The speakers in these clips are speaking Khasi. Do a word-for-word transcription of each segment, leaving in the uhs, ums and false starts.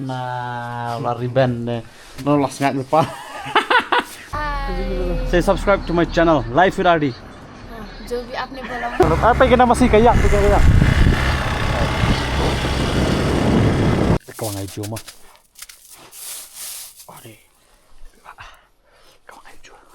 Na la ribbon ne. No la sngat lupa. Say subscribe to my channel, Life with R D. हाँ, जो भी आपने बोला। Apa kena masih kayak, kayak, kayak. Kau ngai cuma. Are. Kau ngai cuma.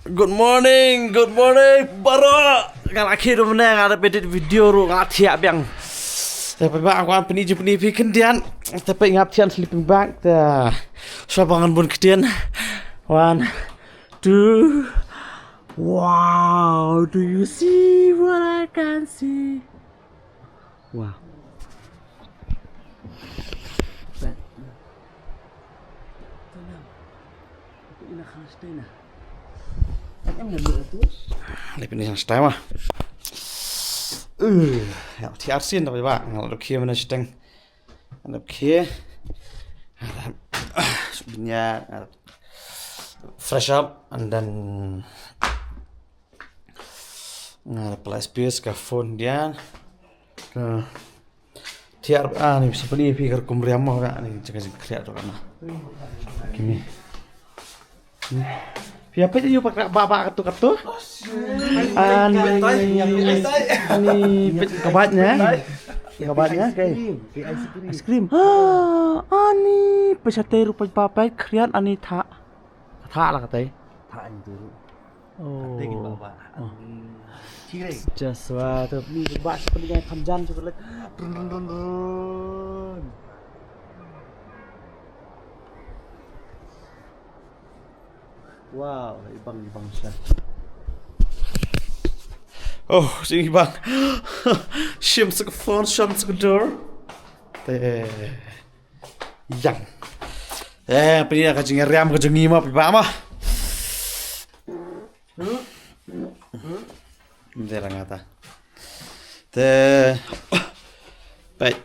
Good morning, good morning, baroh. Nga la khie ruh mynne, nga la edit video ruh, nga la thiah biang. Te peit ba, nga kwah pyni jingpyni phi khyndiat. Te peit nga thiah sleeping bag. Te shuwa ba ngan bun ktien. One, two. Wow, do you see what I can see? Wow. Lei pynshai ma. Uh, ïa, thiar sien da ba nga la dep khie mynne shiteng. Nga la dep khie. Nga la dep, ah, shu bynñiar, nga la dep fresh up and then nga la dep pynlait space ka phone dian. Ka thiar, ah, ni sa pynlait phi ka rukom riam mo ka ni jaka jingkhriat tu kana. Kini. Phi ïa peit ïa ba ba katu katu. Ah, ni, ni peit ka bait ne. Ka bait ne kai. Ice cream. Ah, ani peit shatei ruh peit ba peit khriat ani tha. Tha la katei. Tha ani tu ruh. Oh. Katei ki ba ba. Oh. Ani. Chire. Just wa tu ni ba sa pynlait kham jan tu lek. Run run run run. Wow, ibang ibang sha. Oh, jing ibang. Shim sa ka phone, shim sa ka dur. Te yang. Eh, pynïa ka jingriam ka jong ngi ma, phi ba ma. Nde la ngata. Te peit.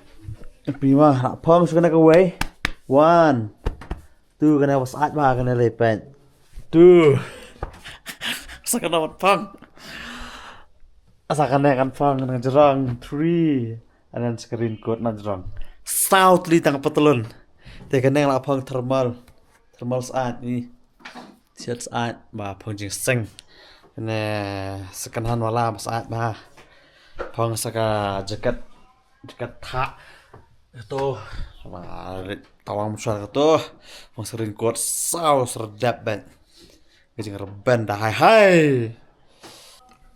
Phi ma, la phong shu kane kawei. One. Two, kane ba sait ba kane lei peit. Two. Sa kane wat phong. Sa kane kan phong na jrong. Three. And then screen coat na jrong. Saw tylli tang patlun. Te kane la phong thermal. Thermal sait ni. Siat sait ba phong jingseng. Ne second hand wala ba sait ba. Phong sa ka jacket, jacket tha. To ba tawang musuar to. Phong sa raincoat saw serdap ban. Ka jingrben da hai hai.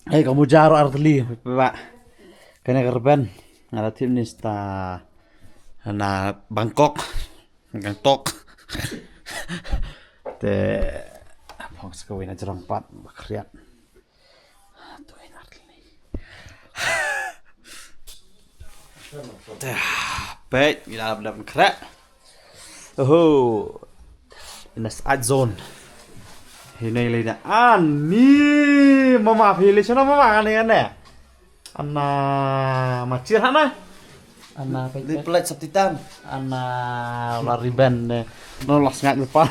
Hei, ka mujar ar tli ba. Kane ka rben. Nga la tip ni sta na Bangkok. Gangtok. Te phong sa kawei na jrong pat ba khriat. Tu ina ni. Te peit ila dap khriat. Oho. Ina sait zone. Hine lei da ani mama phi lei shana mama kane kane. Ana machir hana. Ana peit. Di pelat sap titan. Ana la ribbon ne. No la sngat lupa.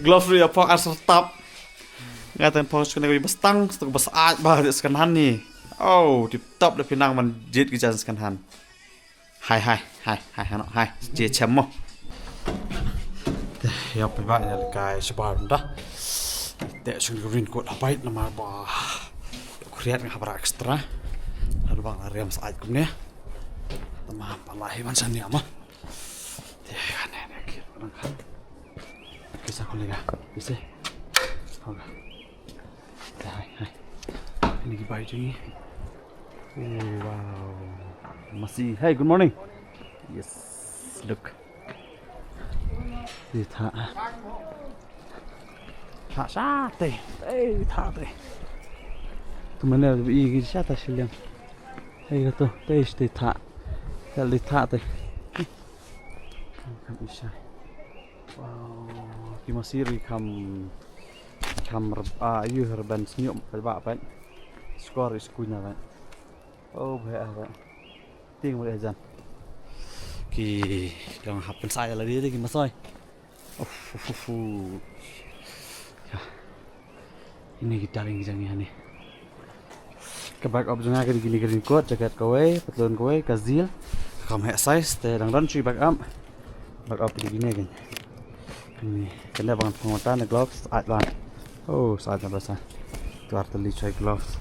Glove ri apa asal tap. Ngatan pos kena wi bastang, stok bas aj ba di second hand ni. Oh, tip top da pinang man jit ki jan second hand. Hai hai hai hai ano hai je chem mo. Te ïa phi ba ïa kai shabar da. Te shun green coat habai namar ba. Kriat nga habar extra. Lalu bang la riam sait kumne. Tamam pala hi man sani ama. Te kane ne kir nang khan. Pisa ko lega. Pisa. Hoga. Hai hai. Ini ki bai jing. Oh, wow. Masi. Hey, good morning. Yes. Look. Di tha. Tha sha te. Hey, tha te. Tu mana bi gi sha ta shiliang. Hey, ka tu. Te shi te tha. Kal di tha te. Kham isha. Wow, ki masi ri kham, kham reb-, ah, yu rban snium, pal ba, pal. Skor is kuina, pal. Oh, ba, pal. Ting, ba, jan. Ki, dang hap pen saya lagi, ki masoi. Uf, uf, uf, uf. Ya. Ini kita ring jang ïa ne. Ka backup jong nga ka dei kine ka raincoat, jacket kawei, patlun kawei, ka zil. Kam heh size te dang don shuh backup. Backup dei kine kan. Kane, kane bang thong mata ne gloves, sait lan. Oh, sait na basa. Tuar teli choi gloves.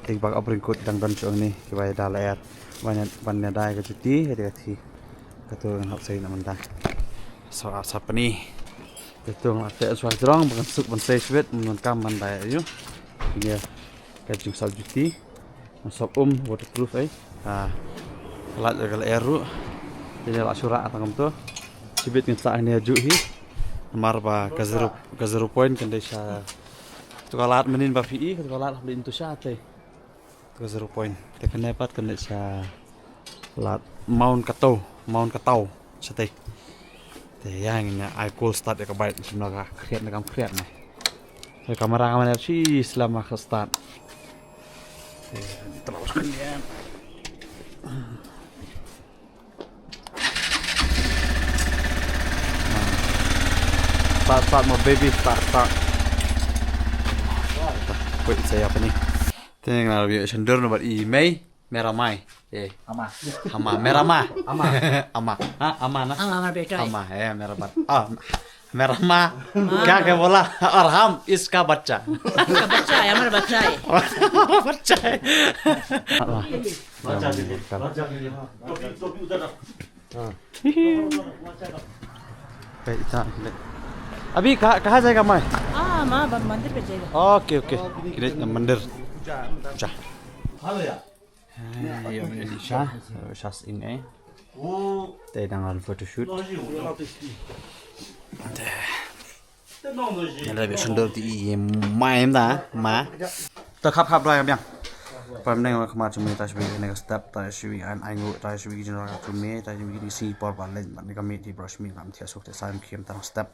Te backup raincoat dang don shuh ne, ki bai da la er. Ban ïa, ban ïa dai ka juti, ka dei ka thi. Ka tu ngan hap sei na mynta. So, ah, sa pni. Te tu ngan te swa jrong, ban suk ban sei shibit, mun kam ban dai ayu. Ïa, ka jingsaw juti. Ngan sop um, waterproof ai. Ah, lait ka la er ruh. Te la shura tang kumto. Shibit ngan sa ne ju hi. Namar ba ka zero, ka zero point kan dei sha. Tu ka lad mynnin ba phi i, tu ka lad hap lin tu sha te. Ka zero point. Te kane pat kane sha lad Mount Kato, Mount Katau. Sha te. Te ïa ngin ïa ai cold start ïa ka bike, shim la ka khriat na kam khriat na. Te kamera ka mana shi slam ka start. Te terus kan ïa. Start, start, my baby, start, start. Wait, saya apa ni? Tengah lebih sendiri nomor email, merah mai. Eh, Ama. Ama, merah ma. Ama. Ama. Ha, ama na. Ama, ama, betul. Ama, eh, merah bat. Ah, merah ma. Kya, kya bola? Aur hum iska bachcha. Iska bachcha hai, hamara bachcha hai. Bachcha hai. Bachcha hai. Bachcha hai. Topi, topi utar. Abhi kahan, kahan jayega, mai? Ah, ma, ba-, mandir pe jayega. Okay, okay. Kile, mandir. Puja. Ai, ïa, ïa, sha, sha sing, eh. Te dang an photoshoot. Te. Nang la bi sundor ti i mai da, ma. Ta khap khap dra biang. Pam neng ma khmat chumi ta shwi ne ka step ta shwi an ai ngu ta shwi ki jin ra chumi ta shwi ki si por ba len ma ne ka mi ti bro shmi kam thia suk te sa khim ta step.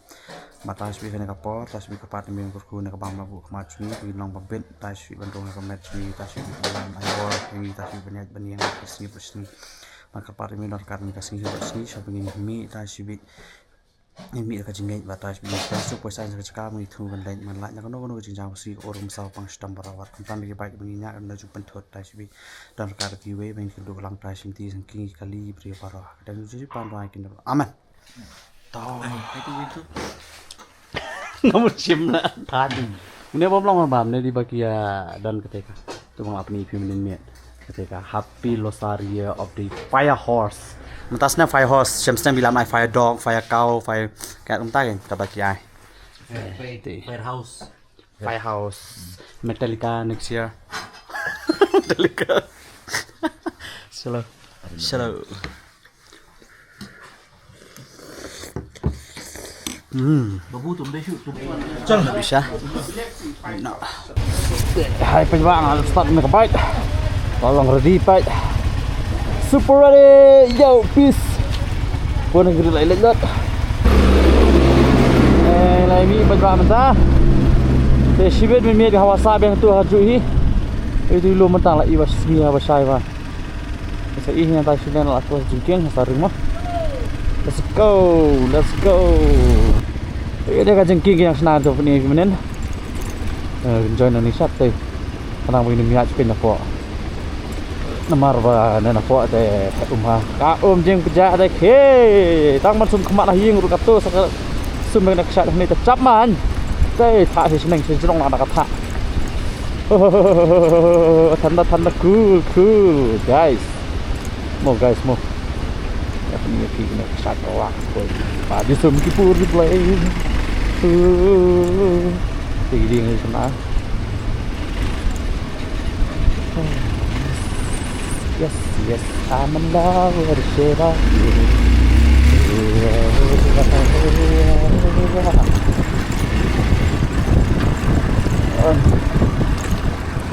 Ba ta shwi ne ka por, ta shwi ka pat mi kur ku ne ka bam la bu khmat chumi ki long ba bit, ta shwi ban rong ka met chumi, ta shwi ban ai bor chumi, ta shwi ban yat ban yang ka sngi pa sngi. Ban ka pat mi dor kar mi ka sngi pa sngi, sha ban mi ta shwi Ngi mih ka jingngeit ba ta shibit ngi pynsuh poi sa ka jaka ngi thu ban leit man lait na kano kano ka jingjia ba sui ka orum saw pang shitom baroh wat kumta ngi bait ba ngi ñiah na ju pynthut ta shibit. Don ka da kiwei ba ngi kynduh lang ta shim ti sang ki kali bri baroh. Ka dang ju pan rwai kin. Amen. To. Nga mut shim na. Tadi. Une bom long bam ne di ba ki, ah, don kata ka. Tu bang apni phi mynnin miet. Kata ka Happy Losar Year of the Fire Horse. Mynta snem Fire Horse, shem snem bilam ai Fire Dog, Fire Cow, Fire Cat, mynta kan kata ki ai. Fire, Ti. Fire House. Fire House. Metallica next year. Metallica. Slow. Slow. Hmm. Babu tum be shu tum. Chal. Bisa. No. Hai pynbang al start na ka bike. Tolong ready bike. Super ready. Yo, peace. Pun ngri lai lek dot. Eh, lai mi pynbang mynta. Te shibit mi mi hawa sa beng tu haju hi. Itu lu mentang la iwas mi hawa sai ba. Sa ih ngan tai shileng la kos jingkieng sa ring mo. Let's go, let's go. Ïa ka jingkieng yang sna jong ni menen. Eh, enjoy na ni sat te. Kanang bini miat pin na po. Namar ba na na po te um ha. Ka um jing pja te ke. Tang man sum khmat na hieng ru ka to sa ka sum na ksat ni ta chap man. Te tha si sneng si jrong na ka tha. Thanda, thanda, cool, cool, guys. Mo, guys, mo. Ïa phi, ïa phi, ïa phi, shut up, boy. Ba, di sum ki pur di play. Ti di ngi sana. Yes, yes, I'm in love with the shit of you.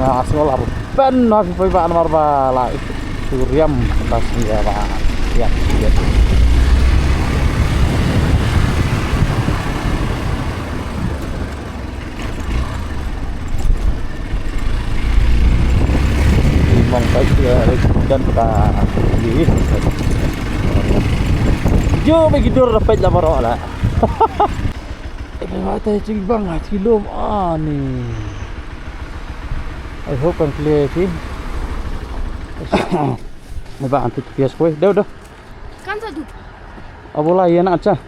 Ah, asal lah. Pen na phi ba namar ba la itu riam tas ni ba. Ya, ya. Ba, ni. Yo, bagi dur dapat lah baroh lah. Eh, ba tai cing bang, ah, cilum, ah, ni. I hope kan clear sih. Ni ba anti P S koi. Dah, dah. Kan satu. Abola, ya nak cah.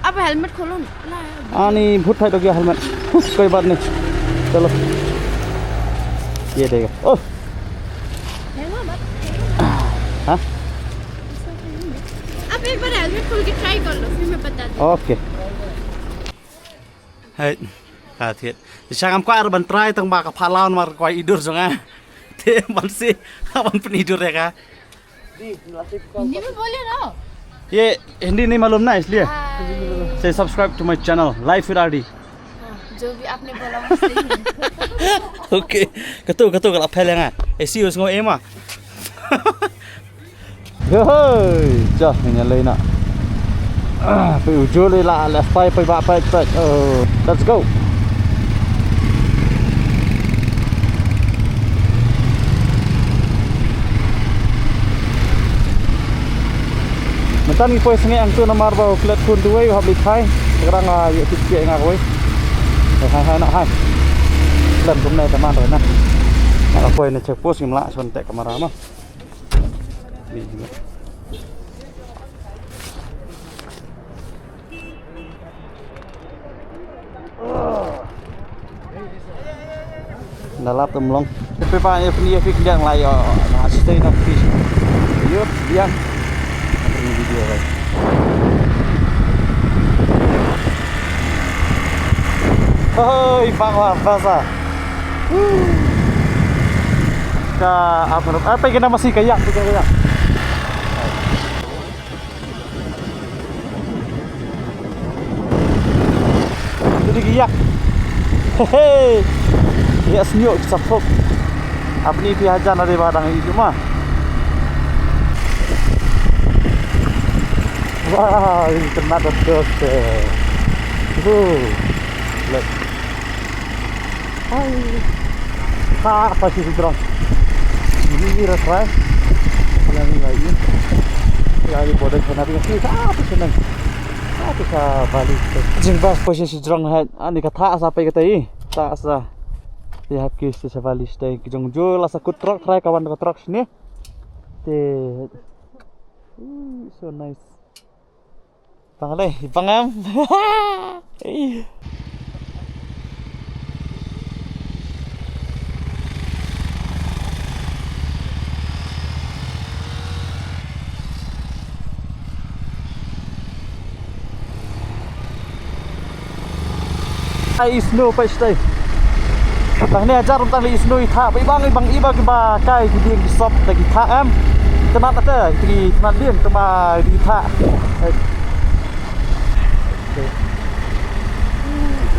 Apa helmet खोलो ना? ला, यार। Ah, ni भूत fight हो गया helmet। कोई बात नहीं। चलो। ये देगा। Oh. Helmet मत। हाँ? आप एक बार हेलमेट खोल के ट्राई कर लो, फिर मैं बता दूँ। Okay. Hai. Ka thied. Te sha ngam kwah ruh ban try tang ba ka pha lawn mar kwai idur jong nga. Te ban si, ban pyn idur ïa ka. हिंदी में बोले ना। ये हिंदी नहीं मालूम ना, इसलिए। Hi. Say subscribe to my channel, Life with R D. हाँ, जो भी आपने बोला वो सही है। Okay. Katu, katu, ka la phalang ah. Eh, si us ngo ema. Yoi, jah, ngin ïa lei na. Ah, phi ujul ila, let's pay, pay ba, pay, pay. Oh, let's go. Mynta ngi poi sngewbha hangtu namar ba u klet khun duwai u hap leit phai. Ngi dang ïa tip ïa nga kawei. Hai hai na hai. Lem kumne te man re na. Nga poi na check post ngim lah shon te kamera ma. Na lap tem long. Pe pa ye pni ye pik jang la yo. Na stay na fish. Yo, biang. Ini video, guys. Hoi, bang wa basa. Ka apa apa kena masih kayak, kayak. Jadi kayak. Hehe. Ya senyuk sapok. Apa ni pihak jan ada barang itu mah. Wah, ini kena terus. Uh. Lihat. Hai. Ha, apa sih drone? Ini ini ras rai. Yang ini lagi. Yang ini bodoh kena dia sih. Apa sih nang? Apa sih balik? Jing bas posisi drone hai. Ani ka thah sa pei kata i. Thah sa. Te hap ki sa vali stay ki jong jo la sa kut trok trai kawan ka trok sini. Te. Ooh, so nice. Pang le, pang am. Ai snow pa stai. Tang ne hajar tang le snow i thah, ba ibang ibang iba kiba kai ki dieng ki sop da ki thah em. Tnat ata ki tnat dieng tma di thah.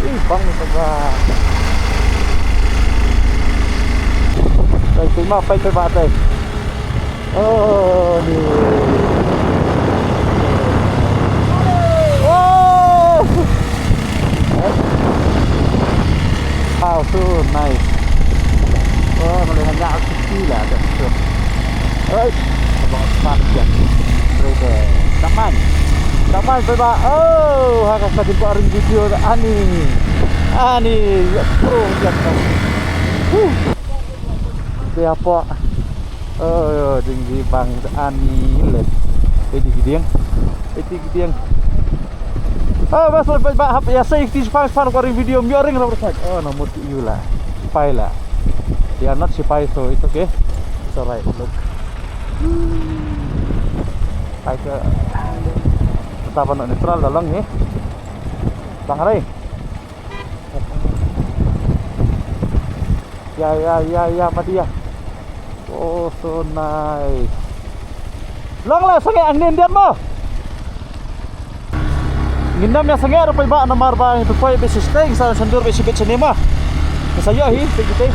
Ih, bang ni taba. Tai tu ma pai pai ba tai. Oh, ni. Oh! Wow, so nice. Oh, boleh nanya aku sila ada tu. Oi, abang Osman dia. Rede. Taman. Taman coba. Oh, ha ka sa jumpa ring video ani. Ani, ya pro dia. Huh. Dia apa? Oh, ding di bang ani let. Eti gidiang. Eti gidiang. Ah, bas ba ba hap ya sai ti fan fan ko ring video mi ring ra. Oh, na mut yu la. Pai la. They are not sipai, so it's okay. It's alright. Look. Pai ke. Tetap neutral dalam ni. Bang Rai. Ya, ya, ya, ya, Madia. Oh, so nice. Long la sangeh ang nen dian mo. Ngin ym ïa sangeh ruh paidbah namar ba ngi poi bad shi steng sa shandur bad shi bit shane ma. Sa ïoh hi te kita.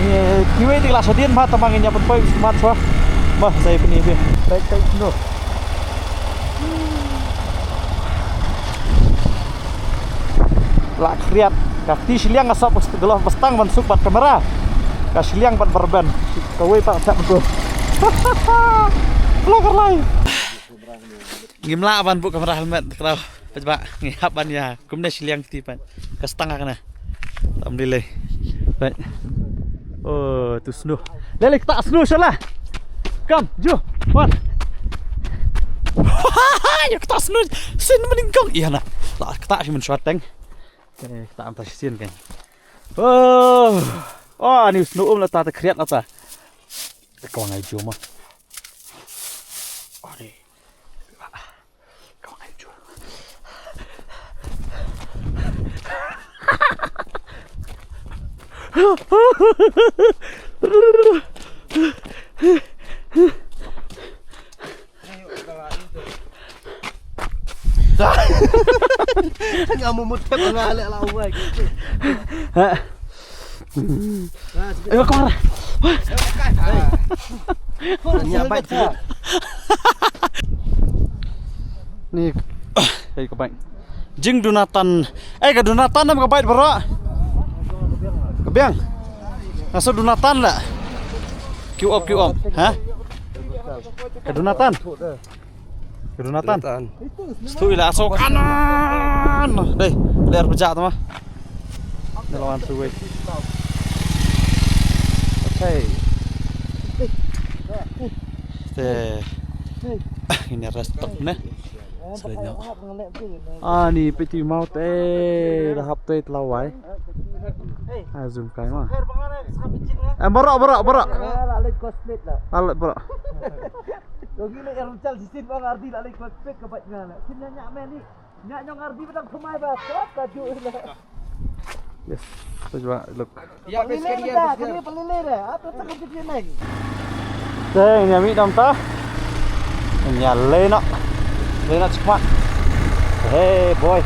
Ni kiwei te la shadien ma, tang ba ngin ïa pynpoi bad shi mat shuwa. Ba sa ïa pyni phi. Baik, baik, no. La khriat ka kti shiliang nga sop glove ba stang ban suk bad kamera. Ka shiliang pat ba rben. Kawei pat ka thep mynta. Vlogger lai. Ngim lah ban buh kamera helmet, kata. Peit ba, ngi hap ban ïa kumne shiliang kti pat. Ka stang ka na. Tam di lei. Peit. Oh, tu snow. Lei lei, kata snow shala. Kam, ju. Wan. Ïa kata snow. Sien maning kong. Ïa na. La kata shi mun shwa teng. Eh, kata am ta shi sien kan. Oh. Oh, ani snow um la ta ta kriat la ta. Kong ai ju ma. Oh, ni. Nga mumut pep nga leh la wai. Ha. Ayo, kemana? Nya bait tu. Ni, hei, ka bait. Jing Dunatan. Eh, ka Dunatan nam ka bait baroh. Ka biang. Nga shu Dunatan la. Kiu op, kiu op. Ha? Ka Dunatan. Ka Dunatan. Dunatan. Stu ila so kanan. Dei, ler pejak tu mah. Dah lawan tu wei. Okay. Te. Ini rest stop ne. Selain. Ah, ni peti mau te. Dah hap te telawai. Ah, zoom kai mah. Eh, baroh, baroh, baroh. Alek baroh. Lo gila, eh, Rizal, sisin bang Ardi la lei kwah pek ka bait nga la. Kin nya nya meli. Nya nyong Ardi ba dang thymmai ba. Ka ju la. Yes. Tu juga look. Ya, pes ke dia. Kini pelili dah. Apa tak kejut ni? Deng, nya mi dam ta. Nya lei nak. Lei nak cepat. Hey boy.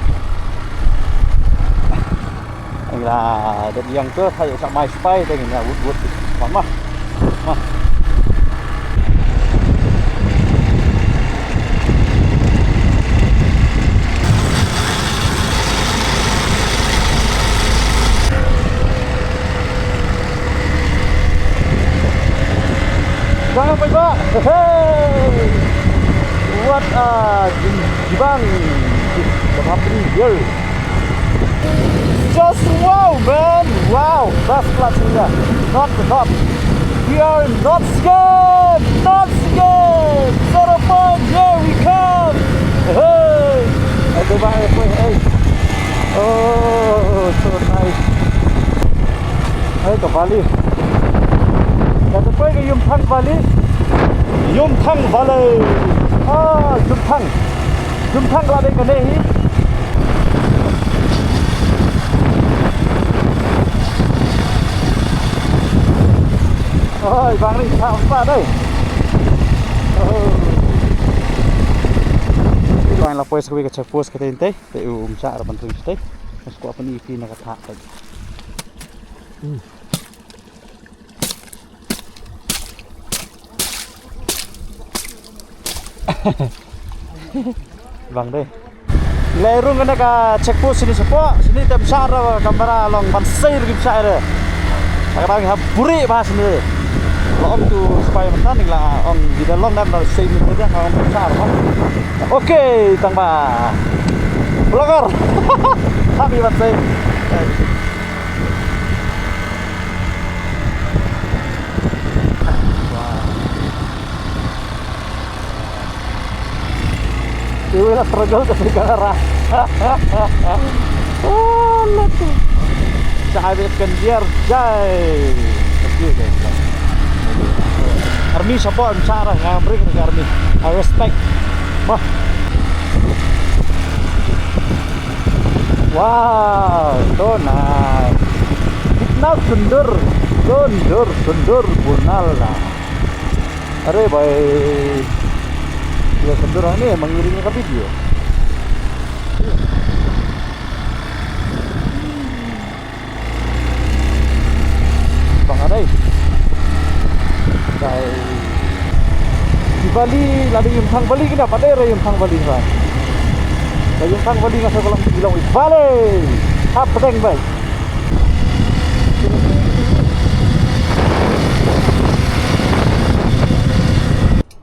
Ila dep ïeng te, ha ïoh sa mai spai te, ngin ïa wut wut. Mah, mah. Mah. Jangan, Pak. Hey. What a jibang. What's happening here? Just wow, man! Wow! Best clutch in there. Not the top. We are in North Skin! North Skin! Zero point, here we come! Hey! Hey, hey, hey, hey. Oh, so nice. Hey, ka valley. Ka tu poi ka Yumthang Valley. Yumthang Valley. Ah, Yumthang. Yumthang la dei kane hi. Oi, bang ri sa pa dei. Oh. Bang la poi sa ka check post ka tei tei. Te u um cha ra ban ring tei. Mas ko apa ni pi na ka tha. Hmm. Bang dei. Lai rung kane ka check post sini shapoh, sini tem shah ra kamera long ban sei rugi shah ra. Ka dang ha buri ba sini. La ong tu spy matan la ong di da long dam da sei mi da ka ong shah ra. Okay, tang ba. Vlogger. Happy birthday. Iwi la struggle ka sika ra. Oh, latu. Sa abi kan diar jai. Army support, sa ra nga bring ka army. I respect. Wah. Wow, so nice. Kitna sundar, sundar, sundar, Bonal la. Are bhai. Ye sundar hangne, mangiring ka video. Bang anai. Dei. Ki valley, la dei Yumthang Valley kine, pat dei re Yumthang Valley ba. Dei Yumthang Valley nga sa ka long ki long valley. Hapdeng bai.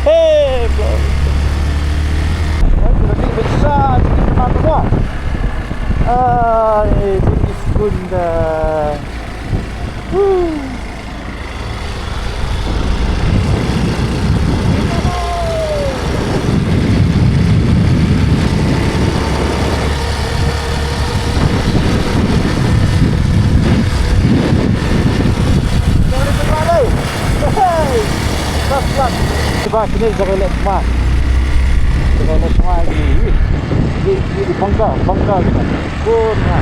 Hey, bro. Ay, kita ni besar, kita nak apa? Ay, ini sekunda. Woo. Ba kine jaka leh ma. Jaka leh ma ni. Di, di, di bangka, bangka kita. Bun ha.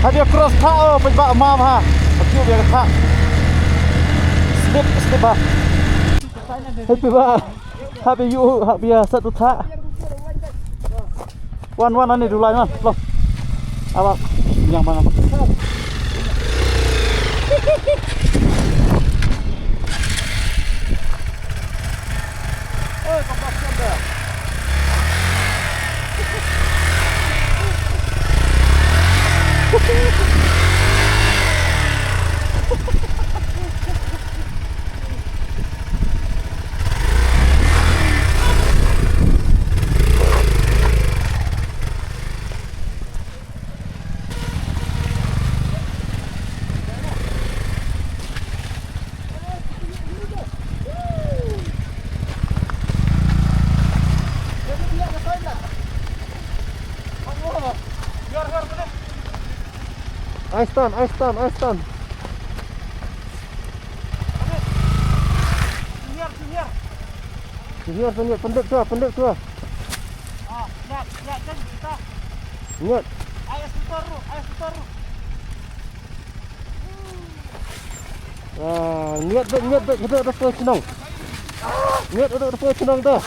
Haba cross tha o, pynbah ma ha. Haba ïa ka tha. Slip, slip ha. Haba ïa, haba ïa sat u tha. Wan, wan, ani du lai, wan, long. Aba, yang mana? Ice tan, ice tan, ice tan. Senior, senior. Senior, senior, pyndep tu, pyndep tu. Ah, siap, siap, jom kita. Ngiat. Ai, setor tu, ai, setor tu. Ah, ngiat bek, ngiat bek, kita atas kau senang. Ngiat atas kau senang dah.